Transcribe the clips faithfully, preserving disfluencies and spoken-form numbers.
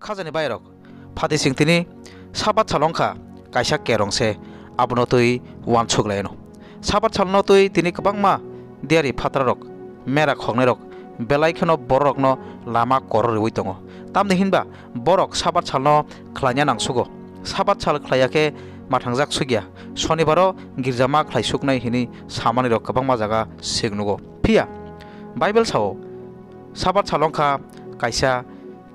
Khajani bairok, phatising tini Sabat sal wngkha kaisa kerong se, abono twi uansuk lai anw. Sabat salno twi tini kwbangma diyari phatrarok, mera khoknairok belai kheno bororokno lama koro riwi tongo. Tamni hinba borok Sabat salno khlaina nangsugo. Sabat sal khlaiya khe mathangjak sugya, Sonibaro girjama khlaisuknai hwnwi samanirok kwbangma jaga seng nugo. Phiya Bible sao, Sabat sal wngkha kaisa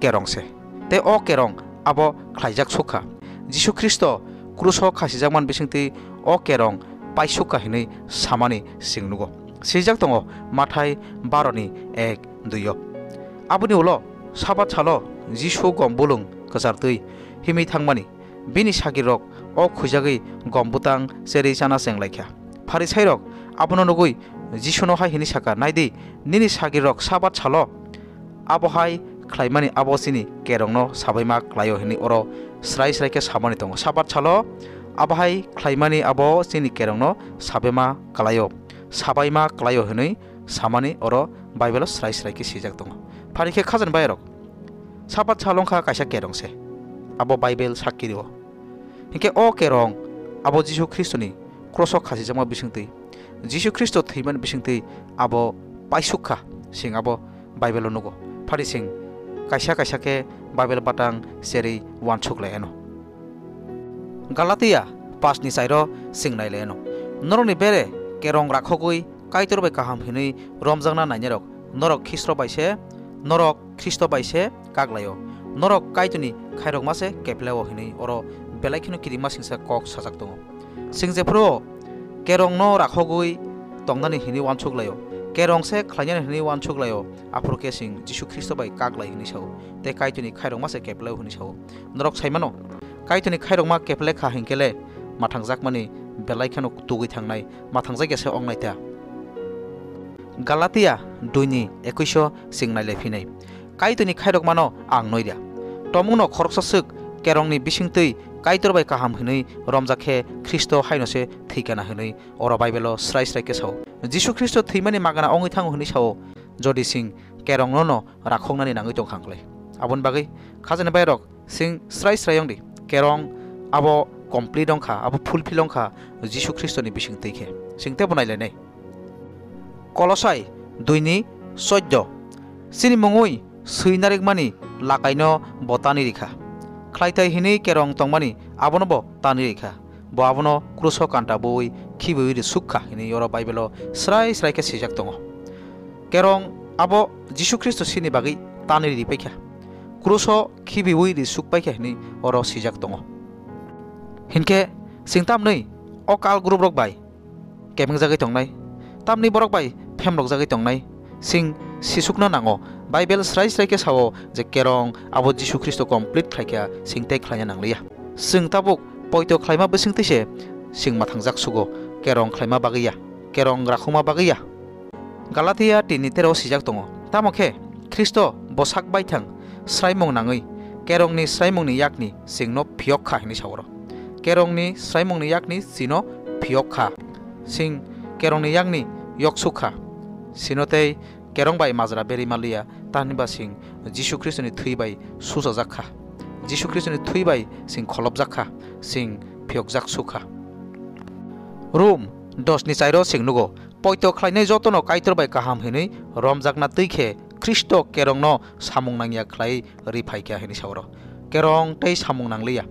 kerong se, tei o kerong abo khlaijak sukha. Jisu Khristo kruso khasijakmani bisingtwi o kerong paisukha hwnwi samani seng nugo. Swijak tongo Mathai baro ni ek dui o. Aboni ulo Sabat salo Jisu gom bulung kwchartwi himwi thangmani, bini sagirok o khuijagwi gom bwtang cherwi chana chenglaikha. Pharisairok abono nugwi Jisuno hai hwnwi sakha, "Naidi, nini sagirok Sabat salo abo hai khlaimani abo chini kerongno sabaima klaio," hwnwi oro srai srai khe samani tongo. Sabat salo abo hai khlaimani abo chini kerongno sabaima klaio, sabaima klaio hwnwi samani oro Bible-o srai srai khe swijak tongo. Phari khe khajani bayarok, Sabat sal wngkha kaisa kerong se, abo Bible sakki rio. Hinkhe o kerong abo Jisu Khristoni kroso khasijakma bisingtwi, Jisu Khristo thwimani bisingtwi abo paisuk kha, sing abo Bible-o nugo. Phari sing kaisa kaisa khe Bible batang cherwi uansuk lai anw. Galatia pas ni chairo sing nai lai anw. Norokni bere kerong rakhogwi Kaitor bai kaham hwnwi romjakna nainarok, norok Khristo bai se, norok Khristo bai se kak laio. Norok Kaitorni khairokma se kepleo hwnwi oro belai kheno kirima singsa kok sajak tongo. Sing jephru kerongno rakhogwi tongnani hwnwi uansuk laio, kerong se khlainani hwnwi uansuk laio, aphuru khe sing Jisu Khristo bai kak lai hwnwi sao, tei Kaitorni khairokma se kepleo hwnwi sao. Norok sai mano, Kaitorni khairokma keple kha hinkhe le mathangjakmani belai kheno tugwi thangnai, mathangjakya se wngnai ta. Galatia dui ni ekuish o sing nai lai phinai. Kaitorni khairokmano ang noi ria. Tomungno khoroksa swk kerongni bisingtwi Kaitor bai kaham hwnwi romjak khe Khristo haino se thwikana hwnwi oro Bible-o srai srai khe sao. Jisu Khristo thwimani magana wngwi thango hwnwi sao, jodi sing kerongno no rakhoknani nangwi tongkha hwnkhlai. Aboni bagwi khajani bairok sing srai srai wng di, kerong abo complete wng kha, abo fulfill wng kha Jisu Khristoni bisingtwi khe. Sing teibo nai lai nai. Kolosai dui ni choddo. Chini mungwi swi narikmani lakaino bo tani rikha. Khlaitai hwnwi kerong tongmani abono bo tani rikha. Bo abono kruso kanta bui khibiui ri suk kha hwnwi oro Bible-o srai srai khe swijak tongo. Kerong abo Jisu Khristo chini bagwi tani ri paikha. Kruso khibiui ri suk paikha hwnwi oro swijak tongo. Hinkhe chwng tamni o kal group rok bai kebengjagwi tongnai, tamni borok bai phemrokjagwi tongnai, sing sisukna nango. Bible srai srai khe sao je kerong abo Jisu Khristo complete khlaikha, sing tei khlaina nangliya. Sing tabuk poito khlaima bisingtwi se sing mathangjak sugo, kerong khlaima bagwi ya, kerong rakhuma bagwi ya. Galatia tin ni tero swijak tongo, tamo khe Khristo bo sak baithang sraimung nangwi kerongni sraimungni yakni chwngno phiyok kha hwnwi sao oro. Kerongni sraimungni yakni chwngno phiyok kha. Chwng kerongni yakni yoksuk kha. Chwngno tei kerong bai majra berwi manliya, tamni ba chwng Jisu Khristoni thwi bai suchajak kha. Jisu Khristoni thwi bai chwng kholopjak kha, chwng phiyokjak suk kha. Rom dos ni chairo chwng nugo, poito khlainai jotono Kaitor bai kaham hwnwi romjakna twi khe Khristo kerongno samung nangya khlai ri phaikha hwnwi sao oro. Kerong tei samung nangliya.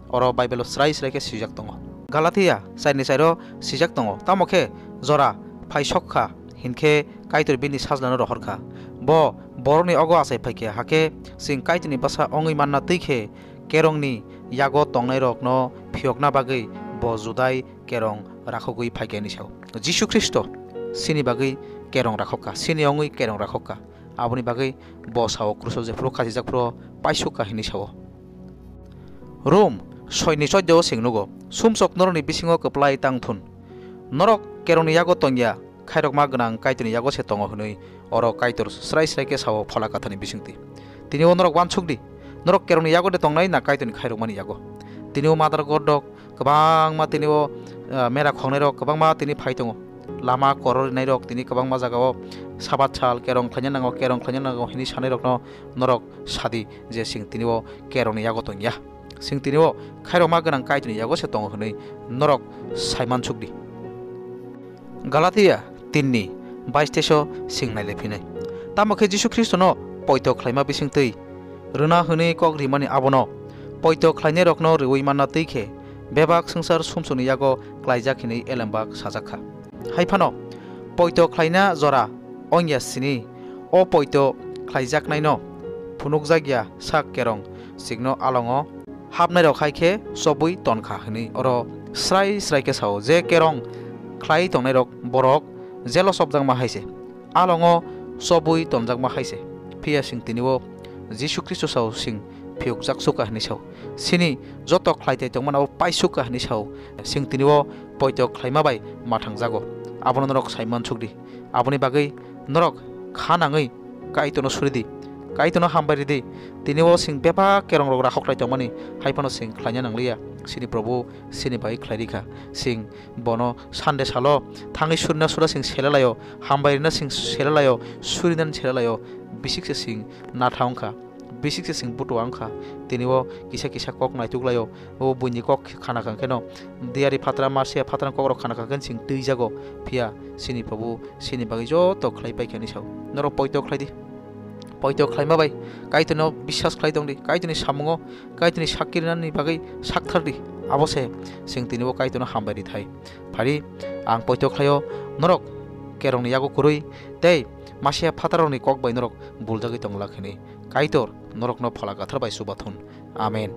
Oro Bible-o srai srai khe swijak tongo. Galatia char ni chairo swijak tongo. Tamo khe jora phai sok kha, hinkhe Kaitor bini sajlano rohor kha. Bo borokni ogo achai phaikha, hakhe chwng Kaitorni bwsa wngwi manna twi khe kerongni yago tongnairokno phiyokna bagwi bo Judai kerong rakhogwi phaikha hwnwi sao. Jisu Khristo chini bagwi kerong rakhokha, chini wngwi kerong rakhokha. Aboni bagwi bo sao kruso jephuru khasijak phuru paisuk kha hwnwi sao. Rom soi ni choddo o chwng nugo, sumsok norokni bisingo kwplai tang thun. Norok kerongni yago tongya, khairokma gwnang Kaitorni yago se tongo hwnwi oro Kaitor srai srai khe sao Phola Kathani bisingtwi. Tini o norok uansuk di, norok kerongni yago de tongnai na Kaitorni khairokmani yago? Tini o Mother God rok kwbangma tini o, ah, mera khoknai rok kwbangma tini phai tongo. lama koror rinairok tini kwbangma jagao Sabat sal kerong khlaina nango, kerong khlaina nango hwnwi sanairokno norok sadi je chwng tini o kerongni yago tongya. Chwng tini o khairokma gwnang Kaitorni yago se tongo hwnwi norok saimansukdi. Galatia tinni bais teso chwng nailai phinai. Tamo khe Jisu Khristono poito khlaima bisingtwi rwna hwnwi kok rimani abono poito khlainairokno rwui manna twi khe bebak swngchar sumsokni yago klaijak hwnwi elembak sajak kha. Hai phano poito khlaina jora wngya sini o poito khlaijaknaino phunukjakya sak kerong chikno alongo hapnairok hai khe chobwi tonkha hwnwi oro srai srai khe sao je kerong khlai tongnairok borok jelo chopjakma hai se, alongo chobwi tonjakma hai se. Phiya chwng tini o Jisu Khristo sao chwng phiyokjak sukha hwnwi sao. Chini joto khlai tai tongmani abo paisukha hwnwi sao. Chwng tini o poito khlaima bai mathangjago. Abono norok saimansukdi. Aboni bagwi norok kha nangwi Kaitorno suridi. Kaitorno hambai ridi. Tini o chwng bebak kerongrok rakhok khlai tongmani hai phano chwng khlaina nangliya. Chini Probu chini bagwi khlai rikha. Chwng bono Sunday salo thangwi surina sura chwng selelaio, hambai rina chwng selelaio, surinani selelaio, bisikse chwng natha wngkha, bisikse chwng butua wngkha. Tini o kisa kisa kok naituk laio, o buini kok khana kha kheno, diyari phatra, masiya phatrani kokrok khana kha khe chwng twijago. Phiya chini Probu chini bagwi joto khlai paikha hwnwi sao. Norok poito khlai di. Poito khlaima bai Kaitorno biswas khlai tongdi, Kaitorni samungo, Kaitorni sakki rinani bagwi sakthardi. Abo se chwng tini o Kaitorno hambai rithai. Phari ang poito khlaio, norok kerongni yago kwrwi tei masiya phatarrokni kok bai norok buljagwi tong lak hwnwi. Kaitor norokno Phola Kwthar bai chubathun. Amen.